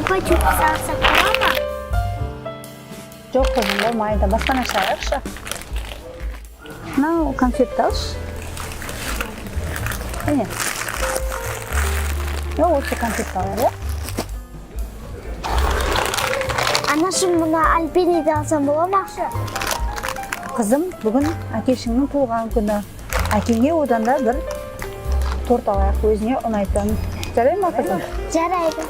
Чупа-чупс алсақ бола ма? Жоқ, қызым, болмайды. Басқа нәрсе алайықшы. Мынау конфетті алшы. Міне. Жоқ, осы конфетті алайық, иә? Анашым, мына Альпиниді алсам бола ма? Қызым, бүгін әкешіңнің туған күні. Әкеңе одан да бір торт алайық, өзіне ұнайтын. Жарай ма, қызым? Жарайды.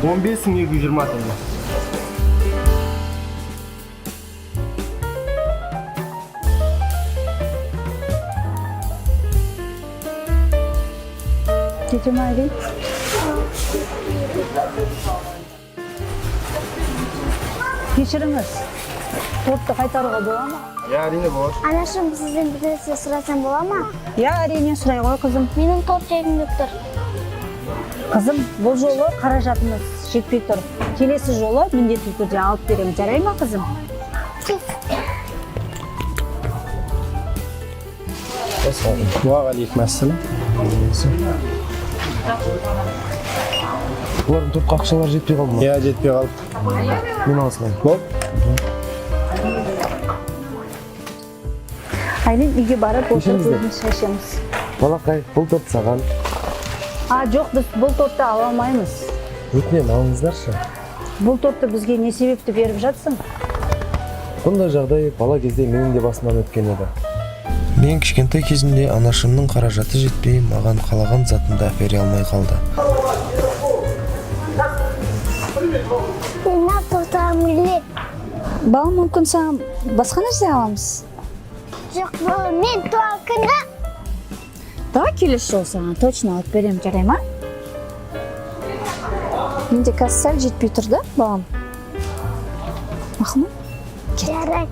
15 220 теңге. Жете ма, Айлин? Кешіріңіз, тортты қайтаруға бола ма? Иә, әрине, болады. Анашым, сізден бір нәрсе сұрасам бола ма? Иә, әрине, сұрай ғой, қызым. Менің торт жегім келіп тұр. Қызым, бұл жолы қаражатымыз жетпей тұр. Келесі жолы міндетті түрде алып беремін. Жарай ма, қызым? Уағалейкум ассалам. Бұлардың тортқа ақшалары жетпей қалды ма? Иә, жетпей қалды. Мен ала салайын. Болды. Айлин, үйге барып отырып Кешіріңіздер. өзіміз шай ішеміз. Балақай, бұл торт саған. А, жоқ, біз бұл тортты ала алмаймыз. Өтінемін, алыңыздаршы. Бұл тортты бізге не себепті беріп жатсың? Бұндай жағдай бала кезде менің де басымнан өткен еді. Мен кішкентай кезімде анашымның қаражаты жетпей, маған қалаған затымды әпере алмай қалды. Мен мына торт алғым келеді. Балам, мүмкін саған басқа нәрсе аламыз. Жоқ, бұл мен туған күні. Давай келесі жолы саған точно алып беремін, жарай ма? Менде қазір сәл жетпей тұр да, балам. Мақұл ма? Жарайды.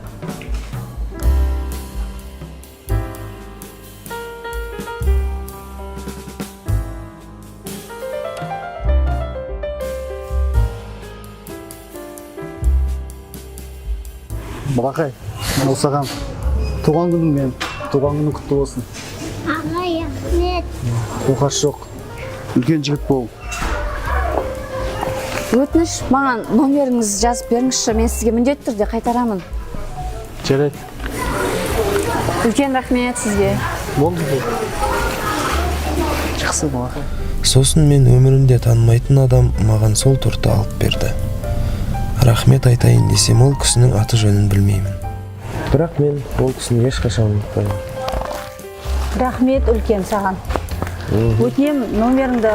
Балақай, мынау саған туған күніңмен, туған күнің құтты болсын. Ағай, рахмет. Оқасы жоқ, үлкен жігіт бол. Өтініш, маған номеріңізді жазып беріңізші, мен сізге міндетті түрде қайтарамын. Жарайды. Үлкен рахмет сізге. Болды, болды. Жақсы, балақай. Сосын мен өмірімде танымайтын адам маған сол тортты алып берді. Рахмет айтайын десем, ол кісінің аты жөнін білмеймін. Бірақ мен ол кісіні ешқашан ұмытпаймын. Рахмет үлкен саған. Өтінемін, номеріңді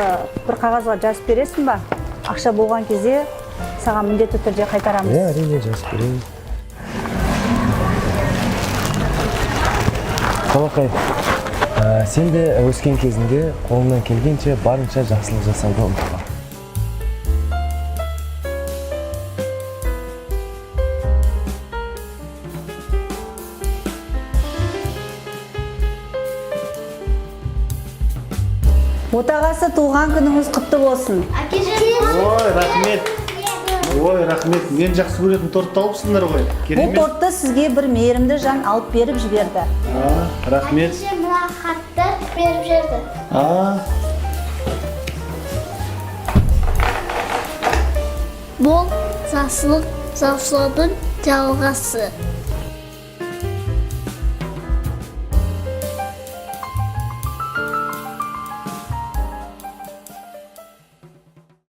бір қағазға жазып бересің ба? Ақша болған кезде саған міндетті түрде қайтарамыз. Иә, әрине, жазып беремін. Балақай, сен де өскен кезінде қолыңнан келгенше барынша жақсылық жасауды ұмытпа. Отағасы, туған күніңіз құтты болсын. Ой, рахмет. Ой, рахмет. Мен жақсы көретін тортты алыпсыңдар ғой. Бұл Керемет. тортты сізге бір мейірімді жан алып беріп жіберді. А, рахмет. Әкешім мына хатты беріп жіберді. А, Бұл жақсылық жақсылықтың жалғасы.